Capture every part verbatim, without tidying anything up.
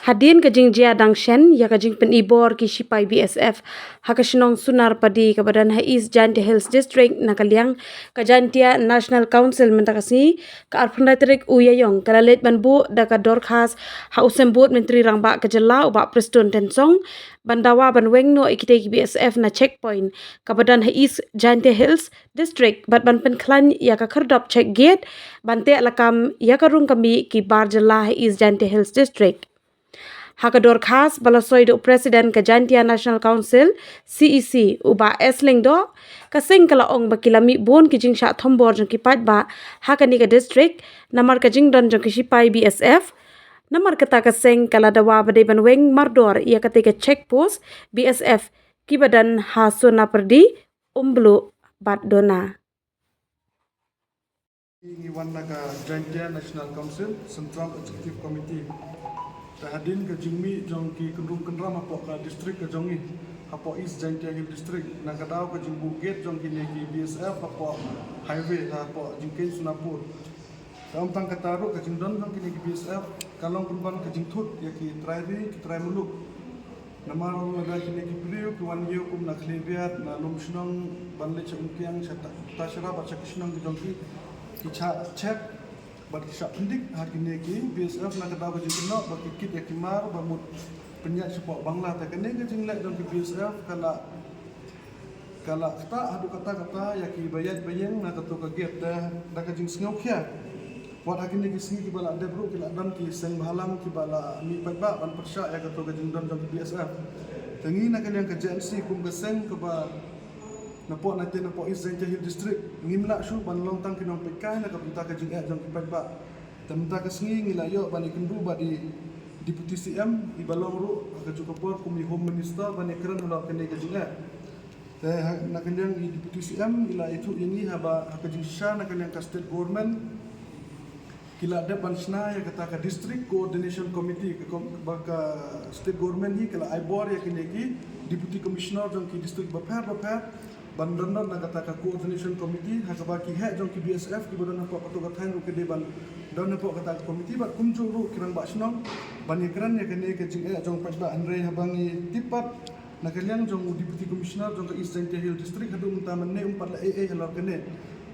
Hadien ka jingjia dang shen ïa ka jingpynibor ki shipai B S F ha ka shnong Sunarpadi kaba don ha East Jaintia Hills District, na ka liang ka Jaintia National Council mynta ka sngi, ka arphew lai tarik u Ïaïong, ka la leit ban buh da ka dorkhas ha u Symbud Myntri Rangbah ka jylla u Bah Prestone Tynsong ban dawa ban weng noh ïa kitei ki B S F na checkpoint kaba don ha East Jaintia Hills District bad ban pynkhlaiñ ïa ka khyrdop check gate ban teh lakam ïa ka rung ka mih ki bar jylla ha East Jaintia Hills District. Ha ka dorkhas ba la soi da u President ka Jaintia National Council, C E C, u Bah S Lyngdoh, ka seng ka la ong ba ki la mih bun ki jingshah thombor jong ki paidbah ha kane ka district namar ka jingdon jong ki shipai B S F. Namar kata ka seng ka la dawa ba dei ban weng mardor ïa katei ka check post B S F kiba don ha Sunarpadi, Umbluh bad Dona. Ngi wan na ka Jaintia National Council Central Executive Committee. Te hadien ka jingmih jong ki kynrum kynram hapoh ka district ka jong ngi, hapoh East Jaintia Hill District, na ka daw ka jingbuh gate jong kine ki B S F hapoh highway, hapoh jingkhein Sonapur. Te ym tang kata ruh, ka jingdon jong kine ki B S F ka long pynban ka jingthut ïa ki trai ri ki trai muluk. Namar lada kine ki briew ki wan ïew kum na Khliehriat, na Lumshnong, ban leit sha Umkiang, sha Ta-, Tasra bad sha ki shnong ki jong ki, ki shah check bad ki shah pyndik ha kine ki B S F na ka daw ka jingkynnoh ba ki kit ïa ki mar ba mut pynïaid shapoh Bangla. Te kane ka jingleh jong ki B S F ka la ka la ktah haduh katta katta ïa ki ba ïaid ba ïeng na kato ka gate. Te da ka jingsngewkhia, wat ha kine ki sngi kiba la dep ruh ki la don ki seng bhalang kiba la mih paidbah ban pyrshah ïa kato ka jingdon jong ki B S F. Te ngi na ka liang ka J N C kum ka seng kaba napoh, napoh East Jaintia Hill District, ngim lah shuh ban long tang ki nongpeitkai na ka bynta ka jingeh jong ki paidbah. Te mynta ka sngi ngi la ïoh ban ïakynduh bad i Deputy C M, iba long ruh ha kajuh ka por kum i Home Minister, ban ïakren halor kane ka jingeh. Te ha, na ka liang i Deputy C M i la ïathuh ïa ngi haba ha ka jingshisha na ka liang ka state government ki la dep ban shna ïa kata ka District Coordination Committee, ka kom-, ba ka state government hi ka la ai bor ïa kine ki Deputy Commissioner jong ki district bapher bapher ban don don na kata ka Coordination Committee, ha kaba ki heh jong ki B S F kiba don hapoh kato ka thaiñ ruh ki dei ban don hapoh kata ka committee, bad kumjuh ruh ki rangbah shnong ban ïakren ïa kane ka jingeh jong paidbah. Hynrei haba ngi tip pat na ka liang jong u Deputy Commissioner jong ka East Jaintia Hill District, haduh mynta mynne um pat leh ei ei halor kane.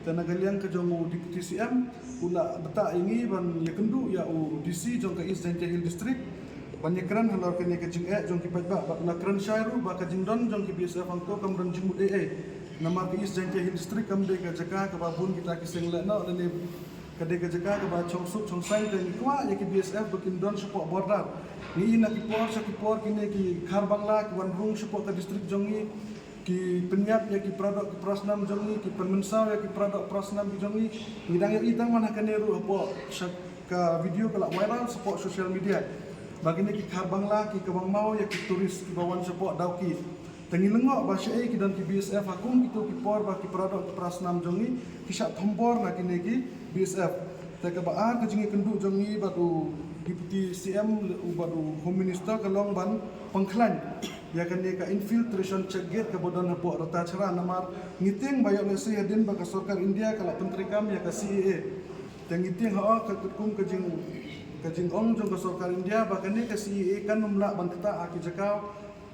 Te na ka liang ka jong u Deputy C M u la btah ïa ngi ban ïakynduh ïa u D C jong ka East Jaintia Hill District ban ïakren halor kane ka jingeh jong ki paidbah, bad u la kren shai ruh ba ka jingdon jong ki B S F hangto kam don jingmut ei ei. Namar ka East Jaintia Hill District kam dei ka jaka kaba bun kita ki seng lehnoh, lane ka dei ka jaka kaba chongsuk chongsaiñ. Te ngi kwah ïa ki B S F ba kin don shapoh border. Ngi i na ki por sha ki por kine ki Khar Bangla ki wan rung shapoh ka district jong ngi, ki pynïap ïa ki paradoh ki parasnam jong ngi, ki pynmynsaw ïa ki paradoh parasnam ki jong ngi. Ngi dang ïohi tang man ha kane ruh hapoh sha-, ka video ka la viral shapoh social media ba kine ki Khar Bangla ki kawang maw ïa ki tourist kiba wan shapoh Dawki. Te ngi lyngngoh ba shaei ki don ki B S F ha kum kito ki por ba ki paradoh ki parasnam jong ngi ki shah thombor na kine ki B S F. Te kaba ar ka jingïakynduh jong ngi bad u Deputy C M u bad u Home Minister ka long ban pynkhlaiñ ïa kane ka infiltration check gate kaba don hapoh Ratacherra, namar ngi tieng ba ïoh lehse hadien ba ka sorkar India ka la pyntreikam ïa ka C A A. Te ngi tieng ha ka katkum ka jing, ka jingong jong ka sorkar India ba kane ka C A A kan ym lah ban ktah ha ki jaka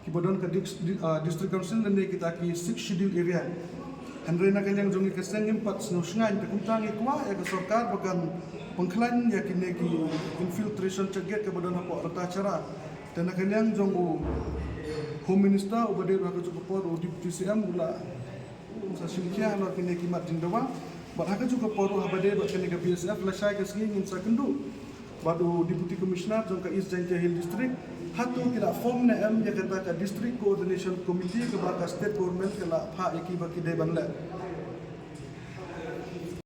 kiba don ka dis-, di-, ah, District Council lane kita ki Sixth Schedule area. Hynrei na ka liang jong ngi ka seng ngim pat sngew shngaiñ, te kumta ngi kwah ïa ka sorkar ba kan pynkhlaiñ ïa kine ki infiltration check gate kaba don hapoh Ratacherra. Te na ka liang jong u Home Minister uba dei ruh ha kajuh ka por, u Deputy C M u la sa shim khia halor kine ki mat jingdawa. Bad ha kajuh ka por ruh haba dei bad kane ka B S F, lashai ka sngi ngin sa kynduh bad u Deputy Commissioner jong ka East Jaintia Hill District, hato ki la form ne em ïa kata ka District Coordination Committee kaba ka State Government ka la phah ïa ki ba ki dei ban leh.